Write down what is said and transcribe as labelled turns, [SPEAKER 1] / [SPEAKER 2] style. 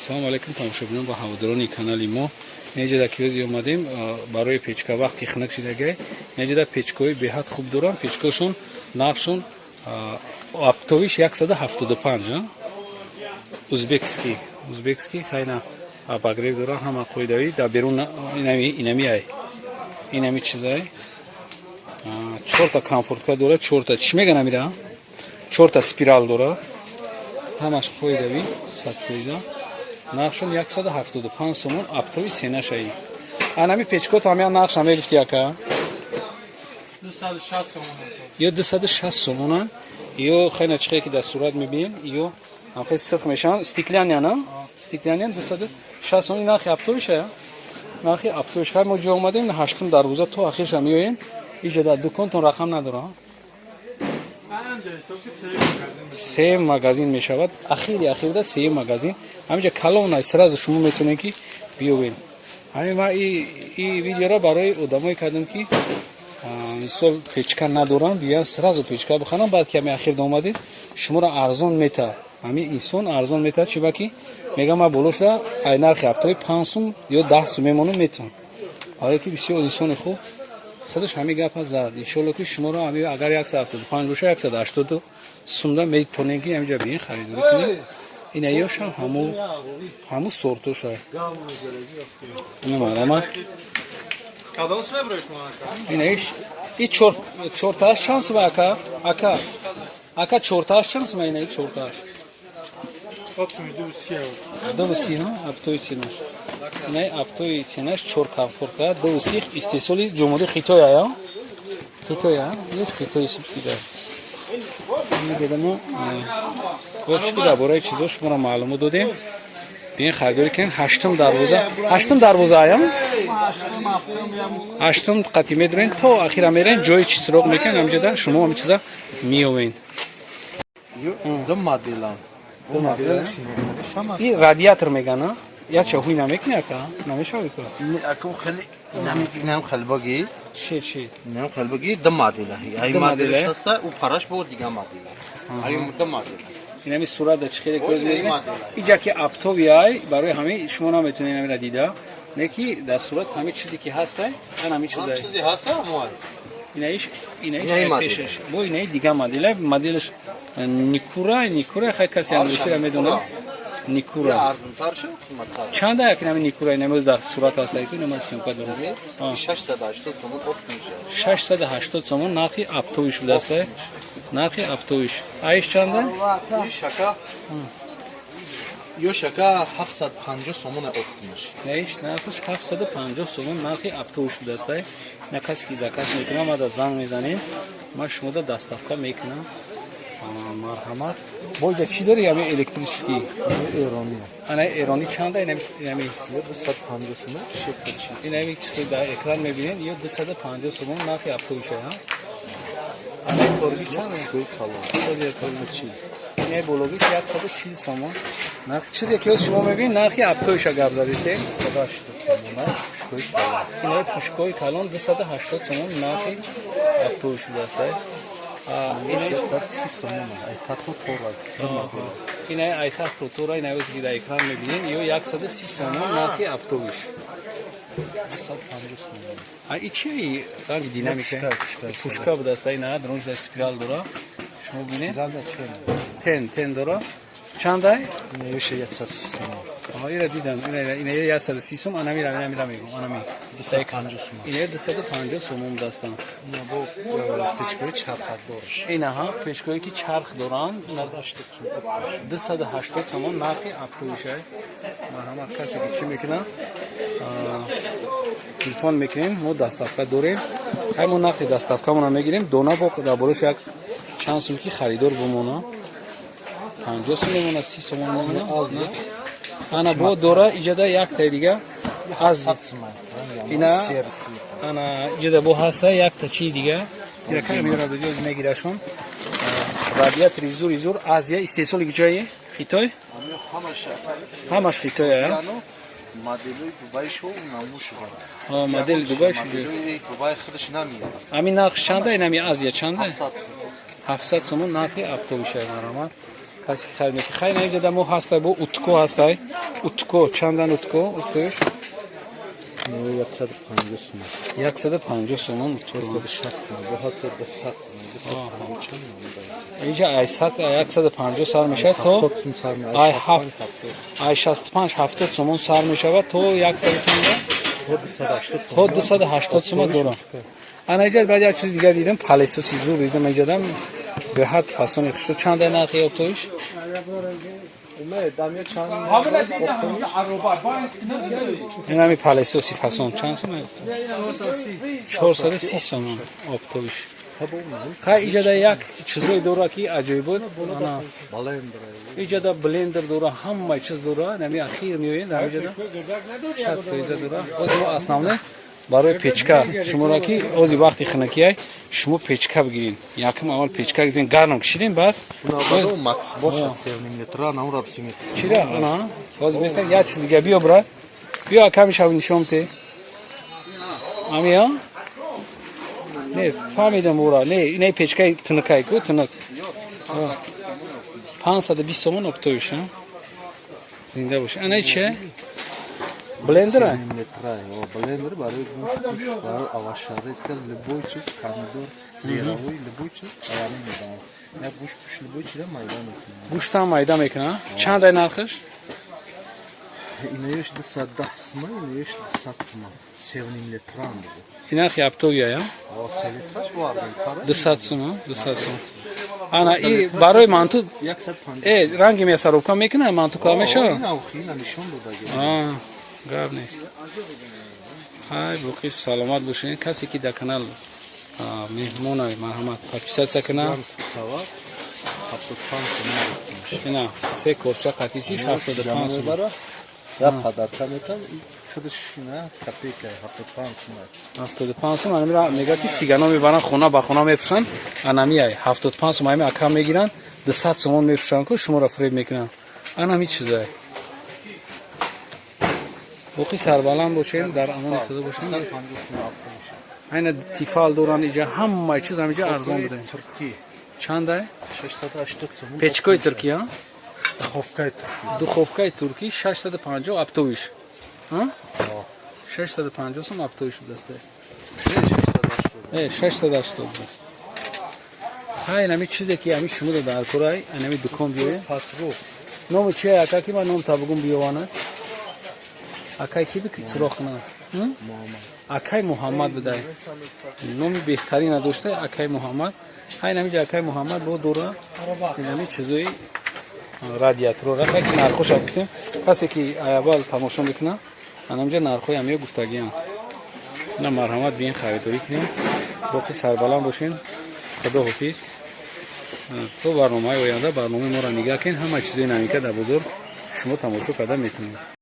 [SPEAKER 1] Салому алайкум, тамошобинон ва ҳаводорони канали мо. Неҷада ки рӯзи омадем барои печка, вақти хунук шидагай. Неҷада печкаҳои беҳад хуб доранд. Печкаҳошон нархшон оптовый ш 175, узбекский, узбекский хайна обогрев доранд, ҳама қоидавӣ. Дар берун инами ай, инами чизай, чорта конфорка дорад, чорта, чӣ меган, амира, чорта спирал дорад, ҳамаш қоидавӣ, 100%. Нархшон 175 сомон оптовый цена шаи. Анами печкот ҳамя нархш намегуфти, ака? Ё 260 сомона, ё хайна чихе ки дар сурат мебинем, ё ҳамхе сирх мешаванд, стеклянный на, стеклянный 260 сомон нархи оптовый шая, нархи оптовый ш. Хай, мо ҷо омадем, ҳаштум дарвоза, то ахирша меоем. Иҷа дар дуконтон рақам надорам, се магазин мешавад. Ахири ахирда се магазин ҳаминҷа калон, сразу шумо метавонед ки биёбед. Ҳамин ма и видеоро барои одамое кардам, ки мисол печка надоранд, биёянд, сразу печка бихаранд. Баъд ки ҳами ахирда омадед, шуморо арзон метаҳад. Ҳамин инсон арзон метаҳад, чиба ки мегам, ма болошда ай нархи оптовый 5 сум ё 10 сум мемонам, метавон, барое ки бисёр инсони хуб, худаш ҳамин гапа зад. Иншолло, ки шуморо ҳами агар 175 боша, 180 сумда метавонед ки ҳаминҷа биин, харидорӣ кунед. Ина ёшам ҳаму сортоша марама. Ина и чортааш чанд сума, ака? Ака, ака, чортааш чанд сума? Ина и чортааш 2,30, оптовый цена ш. Ина оптовый цена ш, чор конфорка, 2,30, истеҳсоли Ҷумҳурии Хитой ая, Хитой, ёш Хитой сибкида. Бедамо ки дар бораи чизо шуморо маълумот додем. Дин харидорӣ кунед. Ҳаштум дарвоза, ҳаштум дарвоза аям, ҳаштум қати медурен, то ахира мерен, ҷои чи суроғ мекунед, ҳамҷода шумо ҳами чиза меёвен.
[SPEAKER 2] Ду моделам.
[SPEAKER 1] Ду модел. И радиатор мегана, я ча ҳуй намекуни, ака, намешавӣ ку?
[SPEAKER 2] Акум хеле инам хелбаги.
[SPEAKER 1] Чи?
[SPEAKER 2] Инам хелбаги, ду модела. Ай
[SPEAKER 1] Ду
[SPEAKER 2] модел
[SPEAKER 1] модела?
[SPEAKER 2] шаста, у параш бо дига модела. Ай ду модела.
[SPEAKER 1] Инами сурат чи хеле
[SPEAKER 2] Ой,
[SPEAKER 1] кӯз.
[SPEAKER 2] ин модела.
[SPEAKER 1] Иҷа ки оптовый ай, барои ҳами шумо наметонед инамира дида, не ки дар сурат ҳами чизе ки ҳастай, ан ҳами чизай.
[SPEAKER 2] Чизи ҳаста мо.
[SPEAKER 1] Инаиш, инаиш.
[SPEAKER 2] Инаи модел.
[SPEAKER 1] Пешаш бо инаи дига модела, моделаш Никура, Никура. Хай, касе англисиро медонад, Никура.
[SPEAKER 2] Арзонтар шуд, қиматтар.
[SPEAKER 1] Чанда як инами Никура, инамоз дар сурат ҳастай, ку инама съёмка дорам.
[SPEAKER 2] 680 сомон опт мешавад.
[SPEAKER 1] 680 сомон нархи оптовый ш будастай, нархи оптовый ш. Аиш чанда?
[SPEAKER 2] Ин шака. Ё шака 750 сомон опт мешавад.
[SPEAKER 1] Наиш нархаш 750 сомон нархи оптовый ш будастай. На касе ки заказ мекунам, мада занг мезанем, ман шумода доставка мекунам. Марҳамат. Бо иҷа чӣ дори, ами электрический?
[SPEAKER 2] Эронӣ.
[SPEAKER 1] Ана эронӣ чанда инами?
[SPEAKER 2] 250 сомон, 640.
[SPEAKER 1] Инами чизе дар экран мебинед, ё 250 сомон нархи оптовый ша. Ана торгиш чанд?
[SPEAKER 2] Шӯй калон.
[SPEAKER 1] Инаи бологиш 140 сомон нарх. Чизе ки ҳоз шумо мебинед, нархи оптовый ша гап задистем.
[SPEAKER 2] 180 сомон, шӯй калон.
[SPEAKER 1] Инаи пушкои калон 280 сомон нархи оптовый шудааст. Инаи
[SPEAKER 2] 130 сомон. Ай тату тора. Ду модел.
[SPEAKER 1] Инаи айтах тотора, инаи озе ки дар экран мебинед, ё 130 сомон нархи оптовый ш.
[SPEAKER 2] 250 сомон.
[SPEAKER 1] А и чи ранги динамика?
[SPEAKER 2] Пушка, пушка.
[SPEAKER 1] Пушка будааст, ина дронш дар спирал дора, шумо бинед.
[SPEAKER 2] Спиралда чен.
[SPEAKER 1] Тен дора. Чандай?
[SPEAKER 2] Инаиша 130 сомон.
[SPEAKER 1] Аҳа, ира дидам, ина 130 сом, анамира, анамира мегӯм, анами.
[SPEAKER 2] 250 сомон.
[SPEAKER 1] Ина 250 сомон дастам.
[SPEAKER 2] Ина бо печкаи чархакдорш.
[SPEAKER 1] Инаҳа печкое ки чарх доранд.
[SPEAKER 2] 180 сомон.
[SPEAKER 1] 280 сомон нархи оптовый шай. Марҳамат, касе ки чӣ мекунад, телефон мекунем, мо доставка дорем. Хай, мо нархи доставка мона мегирем, дона бо дар болош як чанд сум ки харидор бимона, 50 сум мемона, 30 сомон мемона. Ана бо дора иҷада яктаи дига аз ина, ана иҷада бо ҳаста якта чи дига, ира меёрад, мегирашон. Радиатори зури зур, Азия, истеҳсоли куҷое? Хитой, ҳамаш Хитой.
[SPEAKER 2] Моделои Дубай шо намуш.
[SPEAKER 1] Модели Дубай шо.
[SPEAKER 2] Моделои Дубай худаш намеяд.
[SPEAKER 1] Ҳамин нарх чанда? Инами Азия чанда?
[SPEAKER 2] 700.
[SPEAKER 1] 700 сомон нархи оптовый шай. Марҳамат. Касе ки харид мекунад. Хайр, инҷа мо ҳастай, бо утко ҳастай. Утко чандан, утко, утош?
[SPEAKER 2] 150 сомон.
[SPEAKER 1] 150 сомон утко.
[SPEAKER 2] 160 сомон, бо ҳаст 200 сомон, 250 чанд намуда.
[SPEAKER 1] Инҷа ай 100, 150 сар мешавад то
[SPEAKER 2] 70 сом сар мешавад.
[SPEAKER 1] Ай ҳафт, ай 65, 70 сомон сар мешавад то 100 чанда?
[SPEAKER 2] То 280.
[SPEAKER 1] То 280 сомон дорам. Ана иҷа баъд як чиз дигар дидам, пылесос и зур дидам иҷадам, беҳад фасони хушрӯ. Чанда нархи оптовиш?
[SPEAKER 2] Умед, дамя чанд?
[SPEAKER 1] Ин ҳами пылесос и фасон чанд сом? 430 сомон оптовиш. Хай, иҷада як чизое дора, ки аҷоибот. Ана
[SPEAKER 2] Блендер.
[SPEAKER 1] иҷада блендер дора, ҳамаи чиз дора. Нами ахир меоед, ҳамиҷада 100% дора. Боз мо основне барои печка шуморо, ки ози вақти хунакиай, шумо печка бигирин. Якум аввал печка гирин, гарм кишидин, баъд
[SPEAKER 2] Унабадо Макс боша 3 метра, наураб 3 метра.
[SPEAKER 1] Чира, ана боз меса як чиз дига. Биё, бра, биё, аками шав нишон те. Амия не фаҳмидам ура, не, не, печкаи тунукай ку, тунук 520 сомон оптовиш. Зинда бош. Ана че, блендера?
[SPEAKER 2] Метра, о, блендер барои гӯшт, пӯш, барои овощнорезка, любой чиз, помидор, зеровой, любой чиз аями медам. Я гӯшт, пӯш, любой чиза майда мекунам.
[SPEAKER 1] Гӯштам майда мекуна. Чандай нархаш?
[SPEAKER 2] Инаёш 210 сомон, инаёш 200 сомон. 3,5 литра буд.
[SPEAKER 1] Ин нархи оптовия, я?
[SPEAKER 2] О, 3 литраш вардан.
[SPEAKER 1] 200 сомон, 200 сомон. Ана и барои манту?
[SPEAKER 2] 150.
[SPEAKER 1] Э, ранги мясорубка мекуна, манту кор мешава?
[SPEAKER 2] Ина охина нишон додаги.
[SPEAKER 1] А, гап нест. Хай, боқӣ саломат бошед. Касе ки дар канал меҳмонай, марҳамат, подписаться кунад.
[SPEAKER 2] Товар 75 сомон.
[SPEAKER 1] Ина се корча қатичиш 75 сомон.
[SPEAKER 2] Я подарка метам, худаш на копейка 75 сомон.
[SPEAKER 1] 75 сом. Анамира мега, ки цигано мебаранд, хона ба хона мефурӯшанд. Анамиай 75 сом ами ака мегиранд, 200 сомон мефурӯшанд ку, шуморо фиреб мекунанд. Анами чизай. Боқӣ сарбаланд бошем, дар амони худо бошем.
[SPEAKER 2] 150 сомон автобус.
[SPEAKER 1] Айна Тефал доранд иҷа, ҳамаи чиз ҳамиҷа арзон будаем.
[SPEAKER 2] Турки.
[SPEAKER 1] Чандай?
[SPEAKER 2] 680 сомон.
[SPEAKER 1] Печкои туркия?
[SPEAKER 2] Духовкаи турки.
[SPEAKER 1] Духовкаи туркӣ 650 оптовиш. 650 сом оптовиш будааст.
[SPEAKER 2] 680.
[SPEAKER 1] Э, 680 буд. Хай, нами чизе ки ами шумо дар курай, анами дукон биёе.
[SPEAKER 2] Пасру.
[SPEAKER 1] Номи чи, ака, ки ман ном табугум биёвана? Акай ки бики цироқ кунад?
[SPEAKER 2] Муҳаммад.
[SPEAKER 1] Акай Муҳаммад будай. Номи беҳтарина дошта акай Муҳаммад. Хай, намиҷа акай Муҳаммад бо дора инами чизои радиаторора. Хай, ки нархоша гуфтем. Касе ки аввал тамошо мекунад, анамҷа нархҳои ҳамиё гуфтагиам. На, марҳамат, биен, харидорӣ кунем. Боқӣ сарбаланд бошем. Худо ҳофиз. То барномаи оянда барномаи моро нигаҳ кунед. Ҳама чизои навинка дар бозор шумо тамошо карда метавонед.